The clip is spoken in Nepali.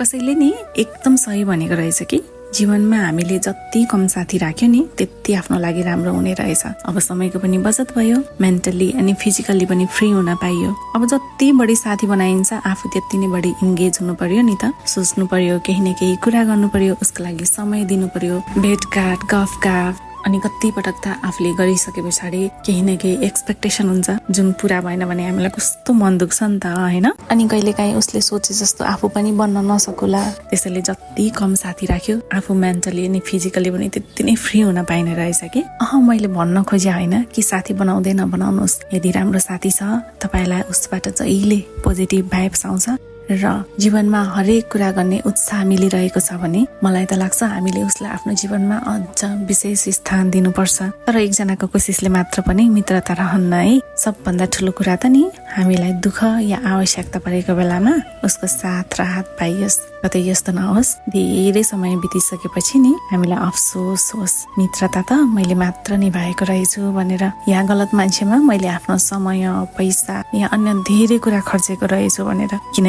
कसैले नि एकदम सही भनेको रहेछ कि जीवनमा हामीले जति कम साथी राख्यो नि त्यति आफ्नो लागि राम्रो हुने रहेछ। अब समयको पनि बचत भयो, मेन्टली अनि फिजिकल्ली पनि फ्री हुन पाइयो। अब जति बढी साथी बनाइन्छ आफू त्यति नै बढी इन्गेज हुनु पर्यो नि त। सोच्नु पर्यो, केही न केही कुरा गर्नु पर्यो, उसको लागि समय दिनु पर्यो, भेटघाट गफगाफ। अनि कति पटक त आफूले गरिसके पछाडि केही न केही एक्सपेक्टेसन हुन्छ जुन पूरा भएन भने हामीलाई कस्तो मन दुख्छ नि त हैन। अनि कहिलेकाहीँ उसले सोचे जस्तो आफू पनि बन्न नसकुला। त्यसैले जति कम साथी राख्यो आफू मेन्टली अनि फिजिकली पनि त्यति नै फ्री हुन पाइने रहेछ कि। मैले भन्न खोजे होइन कि साथी बनाउँदै नबनाउनुहोस्। यदि राम्रो साथी छ तपाईलाई उसबाट जहिले पोजिटिभ भाइब्स आउँछ र जीवनमा हरेक कुरा गर्ने उत्साह मिलिरहेको छ भने मलाई त लाग्छ हामीले उसलाई आफ्नो जीवनमा अझ विशेष स्थान दिनुपर्छ। तर एकजनाको कोसिसले मात्र पनि मित्रता रहन्न है। सबभन्दा ठुलो कुरा त नि हामीलाई दुःख या आवश्यकता परेको बेलामा उसको साथ र हात पाइयोस्। कतै यस्तो नहोस् धेरै समय बितिसकेपछि नि हामीलाई अफसोस होस् मित्रता त मैले मात्र निभाएको रहेछु भनेर, या गलत मान्छेमा मैले आफ्नो समय पैसा या अन्य धेरै कुरा खर्चेको रहेछु भनेर। किन